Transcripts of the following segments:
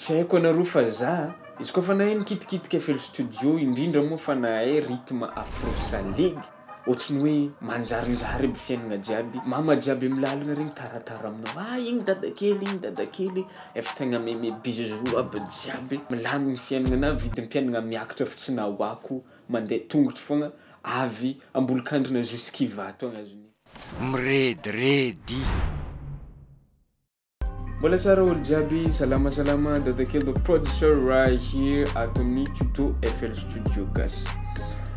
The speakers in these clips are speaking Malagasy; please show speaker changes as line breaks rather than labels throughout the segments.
Tsy haiko anareo fa za izy koa fa nahay nikitikitika FL Studio, indrindra moa fa nahay rythme afro salegy, ohatry ny hoe manjarinjary aby fiaignana jiaby, mama jiaby amy lalagna regny taratara aminao, ah igny dadakely igny dadakely, efa tegna meme bisous aby jiaby, milamigny fiaignana, vidim-piaignana miakatra fa tsy nahoako mandeha tongotro foagna avy Ambolokandrina jusqu'Ivato agny azony.
Mirediredy.
Mbola tsara olo jiaby, salama salama, Dadakely the producer right here ato amin'ny tuto FL Studio Gasy.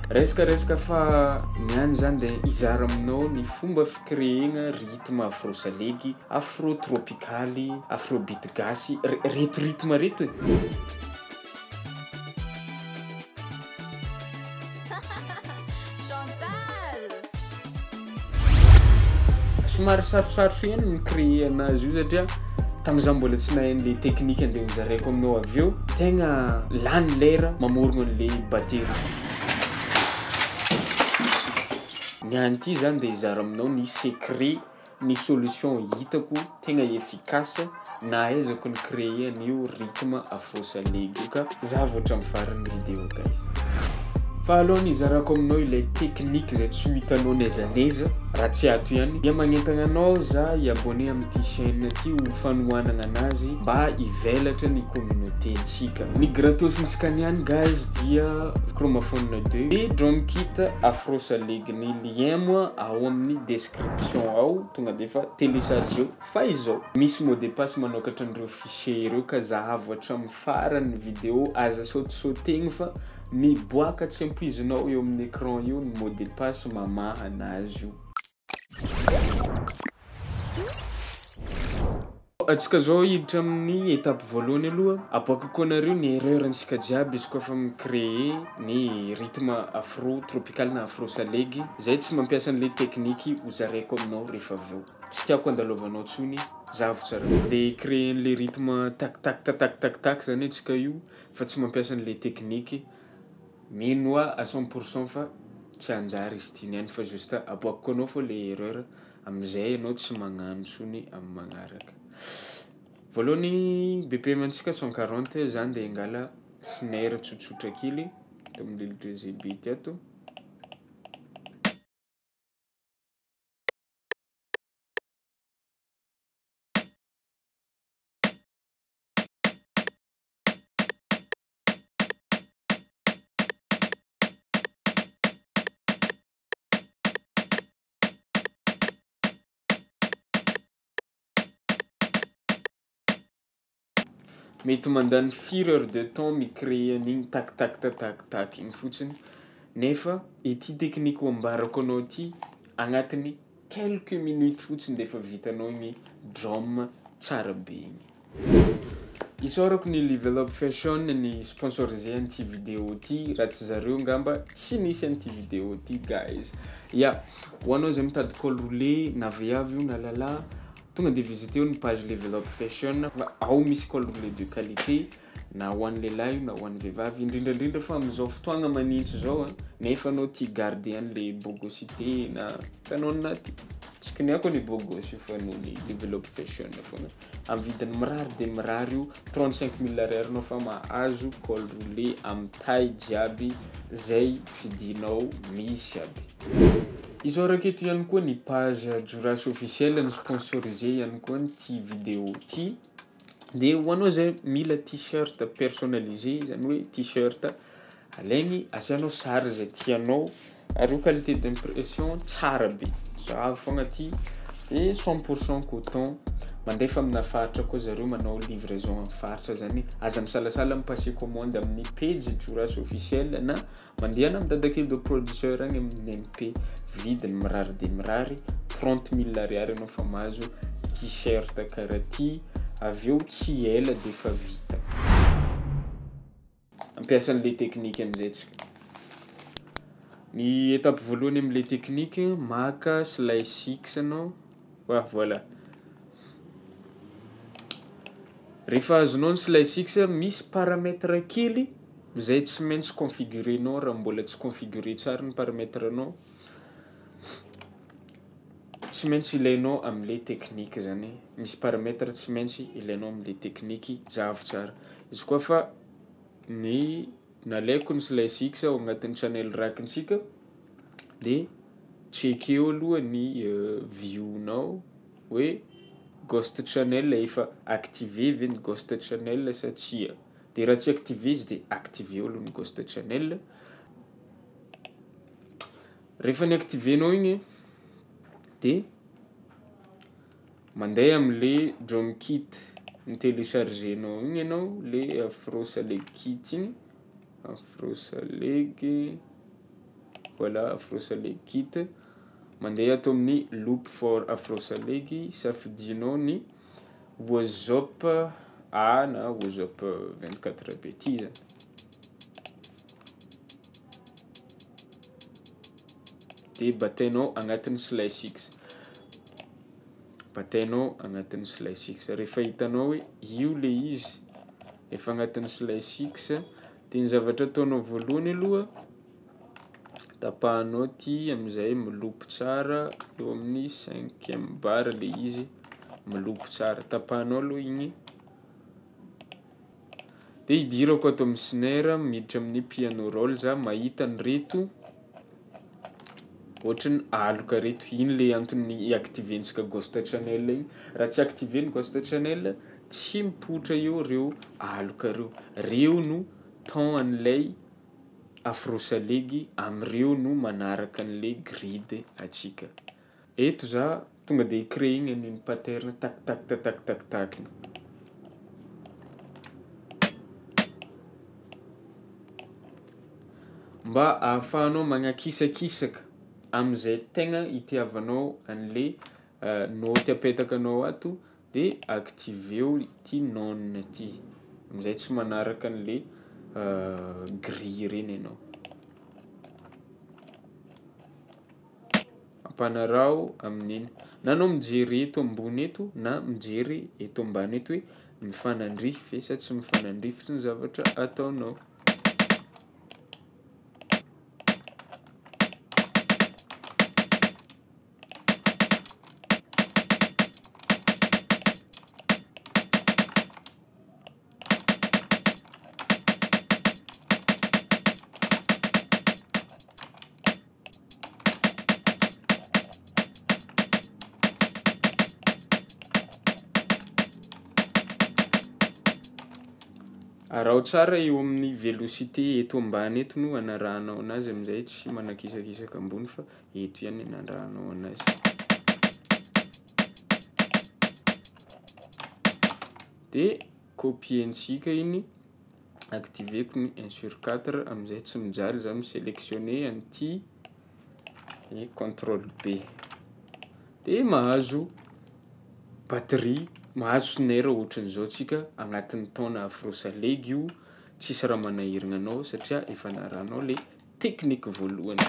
Resaka resaka fa niany zany de hizara aminao ny fomba fi-créer-gna rythme afro salegy, afro tropikaly, afro beat gasy, reto rythme reto e. Somary sarotsarotra ihany ny mi-créer anazy io satria tamin'izaho mbola tsy nahay an'le technique andeha hozaraiko aminao avy eo, tegna lany lera mamorogno an'le batterie. Ny an'ity zany de hizara aminao ny secret, ny solution hitako tegna efficace nahaizako ni-créer an'io rythme afro salegy io ka zahavo hatramin'ny faran'ny vidéo guys. Fa alohan'ny hizarako aminao ilay technique zay tsy ho hitanao n'aiza n'aiza raha tsy ato ihany dia magnentana anao za hi-abonner amin'ity chaîne ty ho fanohanana anazy mba hivelatra ny communauté-ntsika. Ny gratos-ntsika niany guys dia chromaphone 2 et drum kit afro salegy, ny lien moa ao amin'ny description ao, tonga de efa téléchargeo fa izao misy mot de passe manokatra an'ireo fichier ireo ka zahavo hatramin'ny faran'ny vidéo, aza saotisaotegna fa miboaka tsy ampoizinao eo amin'ny écran io ny mot de passe mamaha anazy io. Antsika zao hiditra amin'ny étape voalohany aloha, aboakako anareo ny erreur antsika jiaby izy koa fa mi-créer ny rythme afro tropical na afro salegy zay tsy mampiasa an'le technique hozaraiko aminao rehefa avy eo. Tsy tiako andalovanao tsony, zahavo tsara. De créer an'le rythme tak tak tak tak tak tak zany antsika io fa tsy mampiasa an'le technique. Mino aho à 100% fa tsy hanjary izy ty niany fa juste aboakako anao fô le erreur am'zay anao tsy magnano tsony amy magnaraka. Voalohany BPM antsika 140, zany de angala snare tsotsotra kely atao mililitra GB ty ato. Mety mandany firy heure de temps mi-créer an'igny tak tak tak tak tak igny fotsiny nefa ity technique ho ambarako anao ty agnatin'ny quelques minutes fotsiny de efa vitanao igny drum tsara be igny. Isaorako ny Level Up Fashion ny sponsorisé an'ity vidéo ty, raha tsy zareo ngamba tsy nisy an'ity vidéo ty guys. Ya, ho anao zay mitady col roulé na viavy io na lalahy tonga de visiteo ny page Level Up Fashion fa ao misy col roulé de qualité na ho an'ny lehilahy io na ho an'ny vehivavy, indrindrandrindra fa am'zao fotoagna manintsy zao a nefa anao tia garder an'le bogosité na hitanao ninahy ty tsy kiniako ny bogosy io fa noho ny Level Up Fashion foagna. Amy vidiny mirary de mirary io, 35 000 ariary anao fa mahazo col roulé amy taille jiaby zay fidinao misy aby. Isaorako eto ihany koa ny page Joras officiel ny sponsorisé ihany koa ty vidéo ty. De ho anao zay mila t-shirt personnalisé zany hoe t-shirt alaigny asianao sary zay tianao ary io qualité d'impression tsara be, zahavo foagna ty de 100% coton, mandefa amina faritra koa zareo manao livraison amy faritra zany, aza misalasala mi-passer commande amin'ny page Joras officiel na mandehana amy Dadakely the producer agny amin'ny MP, vidiny mirary de mirary 30 000 ariary anao fa mahazo t-shirt karaha ty avy eo tsy ela de efa vita. Ampiasa an'le technique am'zay tsika. Ny étape voalohany am'le technique maka slice X anao, ah voilà. Rehefa azonao ny slice X misy paramètre kely zay tsy maintsy configurenao raha mbola tsy configuré tsara ny paramètre-nao, tsy maintsy ilainao am'le technique zany, misy paramètre tsy maintsy ilainao am'le technique zahavo tsara. Izy koa fa ny nalaiko ny slice X ao agnatin'ny channel rack-ntsika de checkeo aloha ny view-nao hoe ghost channel efa activé ve ny ghost channel sa tsia de raha tsy activé izy de activeo aloha ny ghost channel. Rehefa niactivenao igny de mandeha am'le drum kit notelechargenao igny anao le afro salegy kit igny, afro salegy, voilà afro salegy kit, mandeha ato amin'ny loop for afro salegy, safidianao ny wazop A na wazop 24 B ty zany de batainao agnatin'ny slice X, batainao agnatin'ny slice X, rehefa hitanao hoe io le izy efa agnatin'ny slice X de ny zavatra ataonao voalohany aloha tapahanao ty am'zay miloop tsara eo amin'ny cinquième barre le izy miloop tsara, tapahanao aloha igny de idirako ato am'snare miditra amin'ny piano roll za mahita an'ireto ohatry ny aloka reto, iny le antony iactiventsika ghost channel igny, raha tsy activé ny ghost channel tsy mipoitra eo reo aloka reo, reo no ton an'lay afro salegy am'reo no manaraka an'le grille antsika. Eto za tonga de icréena an'igny pattern tak tak ta tak tak tak igny. Mba ahafahanao magnakisakisaka am'zay tegna itiavanao an'le naoty apetakanao ato de activeo ity none ty am'zay tsy manaraka an'le grille regny anao. Ampanaraho amin'igny, na anao mijery eto ambony eto na mijery eto ambany eto hoe mifanandrify ve sa tsy mifanandrify ny zavatra ataonao. Araho tsara eo amin'ny vélocité eto ambany eto no anarahanao anazy am'zay tsy manakisakisaka ambony fa eto ihany anarahanao anazy. De copientsika igny, activeko ny un sur quatre am'zay tsy mijaly za miselectionner an'ty de contrôle B de mahazo batterie mahazo snare ohatran'izao antsika agnatin'ny ton-na afro salegy io, tsisy raha manahiragna anao satria efa narahanao le tekniky voalohany.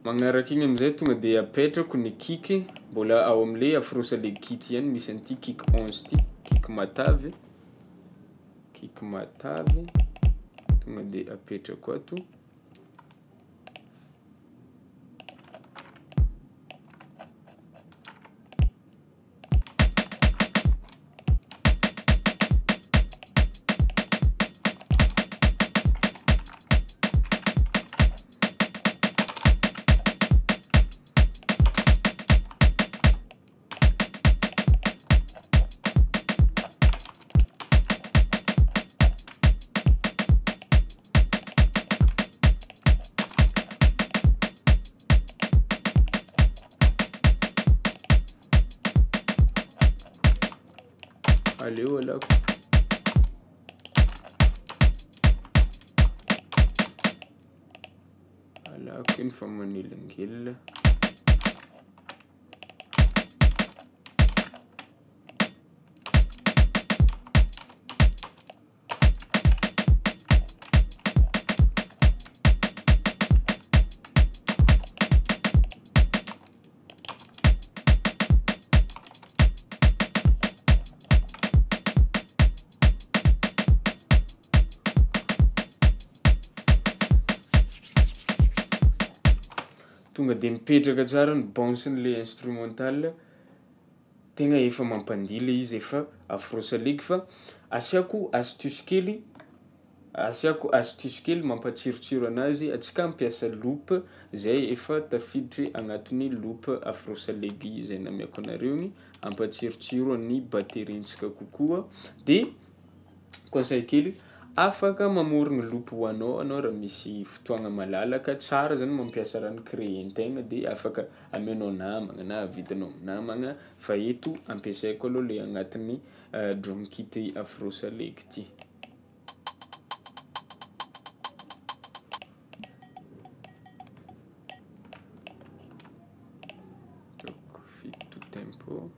Magnaraka igny am'zay tonga de apetrako ny kick mbola ao am'le afro salegy kit ihany misy an'ty kick onze ty, kick matavy, kick matavy tonga de apetrako ato. Aleo alako alako iny fa manelingelina. Tonga de mipetraka tsara ny bounce-n'le instrumental, tegna efa mampandihy le izy efa afro salegy fa asiàko astuce kely asiàko astuce kely mampatsirotsiro anazy antsika ampiasa loop zay efa tafiditry agnatin'ny loop afro salegy zay namiako anareo igny hampatsirotsiro ny bateriantsika kokoa de conseil kely, afaka mamôrogno loop ho anao anao raha misy fotoagna malalaka, tsara zany mampiasa raha nocréen-tegna de afaka amianao namagna na vidinao am'namagna fa eto ampiasaiko alôha le agnatin'ny drum kit afro salegy ty. Ataoko fito tempo.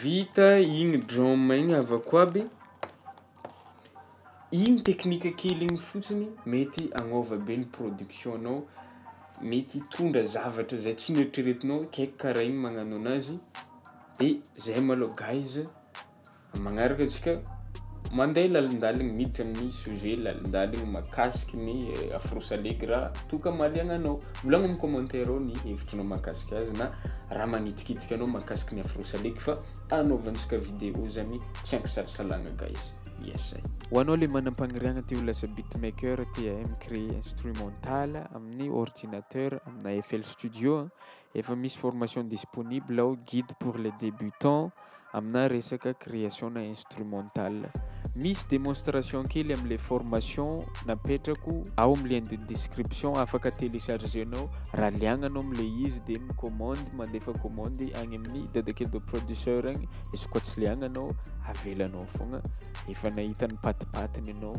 Vita igny drum igny avako aby, igny teknika kely igny fotsiny mety hagnôva be ny production-nao, mety hitondra zavatra zay tsy noeritreretinao ke karaha igny magnano anazy de zay malôha guys, am'magnaraka antsika mandeha lalindaligny miditra amin'ny sujet lalindaligny mahakasiky ny afro salegy raha toa ka mahaliana anao, volagno am'commentaire ao ny hevitrinao mahakasika azy na raha manitikitika anao mahakasiky ny afro salegy fa anaovantsika vidéo zany tsy ankisalasalagna guys, yes ai. Ho anao le manam-pagniriagna te ho lasa beatmaker te hahay micréer instrumental amin'ny ordinateur aminà FL Studio a, efa misy formation disponible ao guide pour les débutants aminà resaka création-na instrumental. Misy démonstration kely am'le formation napetrako ao am'lien de description afaka téléchargenao raha liagna anao am'le izy de mikômandy mandefa kômandy agny amin'ny Dadakely the producer agny, izy koa tsy liagna anao avelanao foagna, efa nahita ny patipatiny anao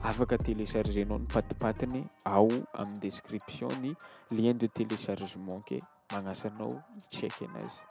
afaka téléchargenao ny patipatiny ao am'description ny lien de téléchargement ke magnasa anao hicheck anazy.